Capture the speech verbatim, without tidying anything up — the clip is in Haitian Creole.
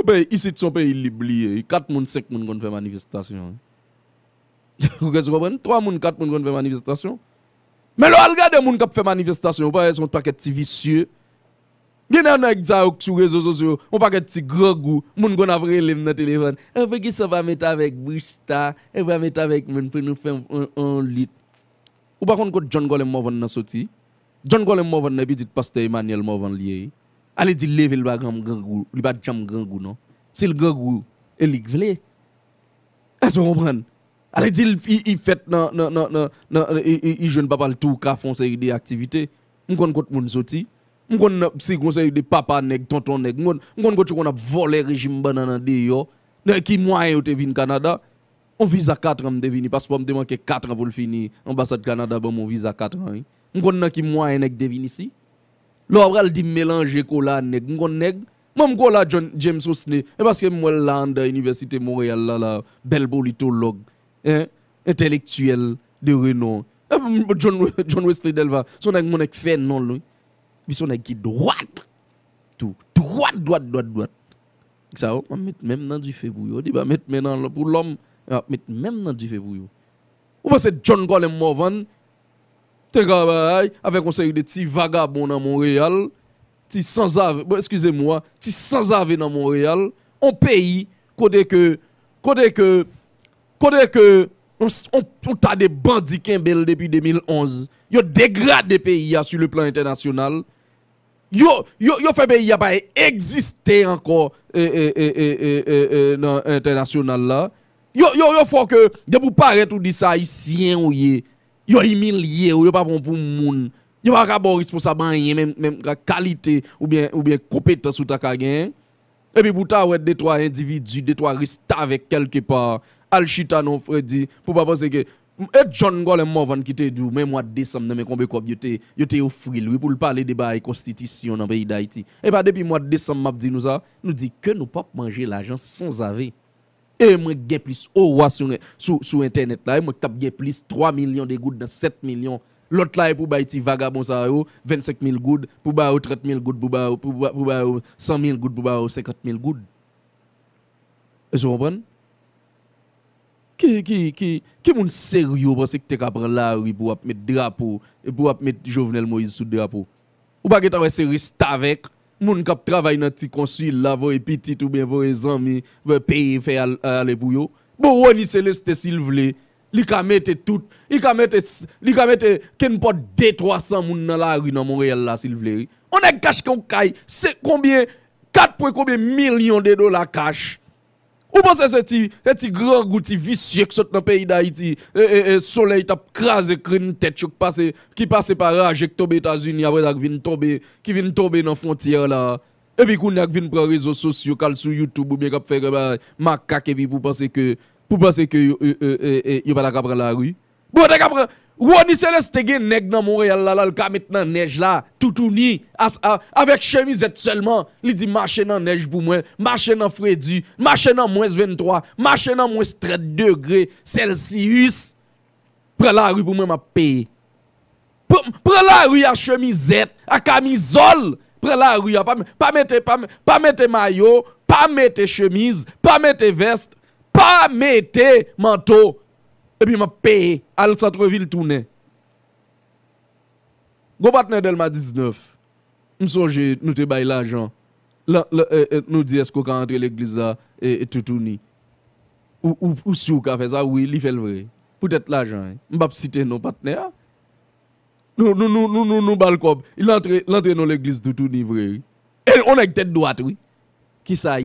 Peyi, isit se yon peyi lib li ye. Kat moun, senk moun konn fè manifestasyon. Ou konprann? Twa moun, kat moun konn fè manifestasyon. Men lè w al gade moun k ap fè manifestasyon, ou pa wè se yon pakèt ti visye. Gen nan nèg sa yo k sou rezo sosyo, yon pakèt ti grangou, moun konn ap rele m nan telefòn. E poukisa w pa met avèk Busta, e pa met avèk moun pou nou fè yon, yon, yon lit. Ou pa konn kot John Colem Morvan nan soti? John Colem Morvan nan pitit pastè Emmanuel Morvan li ye. Ale di l leve l pa janm grangou, li pa t janm grangou non. Si l grangou, e li k vle. Èske w konprann? Ale di l i, i fèt nan, nan, nan, nan, nan i, i, i jwenn papa l tou ka fè yon seri de aktivite. M konn kot moun soti. M konn nan, si gon seri de papa nèg, tonton nèg. M konn, m konn kot yo konn ap vòlè rejim bannann an deyò. Nan ki mwayen yo te vin Kanada? On viza katran m te vini, paspò m te manke katran pou l fini. Anbasad Kanada ban m on viza katran, wi. M konn nan ki mwayen nèg te vin isi. Lè w pral di m melanje Kola a nèg, m konn nèg. Manm Kola John James Osney, e paske m wè l la anndan Inivèsite Monreyal la, la, bèl politològ, en, entèlektyèl de renon. E, m, John, John Wesley Delva, se yon nèg mwen nèg fè non l, wi. Li se yon nèg ki dwat. Tou. Dwat, dwat, dwat, dwat. Sa yo, m ap met men m nan dife pou yo. Di pa met men nan pou lòm, m ap met men m nan dife pou yo. Ou panse John Colem Morvan te ka bay avèk yon seri de ti vagabon nan Monreyal, ti sanzave, bon, eskize mo a, ti sanzave nan Monreyal, on peyi kote ke, kote ke, kote ke on, on, on ta de bandi kenbe l depi de mil onz. Yo degrade peyi a sou le plan entènasyonal. Yo, yo, yo fè peyi a pa egziste ankò, e, e, e, e, e, e, e, nan entènasyonal la. Yo, yo, yo fè w ke depi w parèt ou di se ayisyen ou ye. Yo imilye w, yo pa pran w pou moun. Yo pa ka ba w responsab anyen, menm, menm ka-, kalite oubyen, oubyen konpetans ou ta ka genyen. Epi pou w ta wè de twa endividi, de twa restavèk kèlkepa, al chita nan yon fredi, pou w pa panse ke, e John Colem Morvan ki te di w, men mwa desanm nan, men konbe kòb yo te, yo te ofri l, wi, pou l pale de bagay konstitisyon nan peyi Dayiti. E pa depi mwa desanm m ap di nou sa, nou di ke nou p ap manje lajan sanzave. E mwen k gen plis owa sou, sou, sou entènèt la, e mwen k t ap gen plis twa milyon de goud nan sèt milyon. Lòt la, e pou bay ti vagabon sa yo vennsenk mil goud, pou ba yo trant mil goud, pou ba yo, pou ba, pou ba yo san mil goud, pou ba yo senkant mil goud. Èske w konprann? Ki, ki, ki, ki moun serye w panse ki te ka pran lari pou w ap met drapo, e pou w ap met Jovenel Moïse sou drapo? Ou pa gentan wè se restavèk, moun k ap travay nan ti konsila, voye pitit oubyen voye zanmi, peye fè al-, ale pou yo. Bon, Rony Celestin, si l vle, li ka mete tout, li ka mete s-, li ka mete kenpòt de twa san moun nan lari nan Monreyal la, si l vle, wi. On nèg k achte on kay, se konbyen, kat pwen konbyen milyon de dola kach? Ou panse se ti, se ti grangou, ti visye k sot nan peyi Dayiti, e, e, e, solèy t ap kraze krenn tèt yo k pase, ki pase pa raje k tonbe Etazini, apre sa k vin tonbe, ki vin tonbe nan fwontyè la. Epi kounye a k vin pran rezo sosyo, k al sou YouTube oubyen k ap fè bagay makak epi pou panse ke, pou panse ke yo, e, e, e, e, yo pa ta ka pran lari. Bon, yo te ka pran. Rony Celestin gen nèg nan Monreyal la, la, l ka met nan nèj la, toutouni, as-, a-, avèk chemizèt sèlman. Li di, mache nan nèj pou mwen, mache nan fredi, mache nan mwens venntwa, mache nan mwens trant degre sèlsiyis. Pran lari pou mwen, m ap peye. Pran, pran lari a chemizèt, a kamizòl. Pran lari a, pa, pa mete, pa, pa mete mayo, pa mete chemiz, pa mete vès, pa mete manto. Epi m ap peye, al santrevil tounen. Gon patnè Dèlma diznèf, m sonje nou te bay lajan. Lan, lan, e, e, nou di, èske w ka antre legliz la, e, e, toutouni? Ou, ou, ou si w ka fè sa? Wi, li fè l vre. Poutèt lajan, wi. M p ap site non patnè a. Nou, nou, nou, nou, nou, nou ba l kòb. L antre, l antre nan legliz toutouni vre, wi. E on nèg tèt dwat, wi. Kisa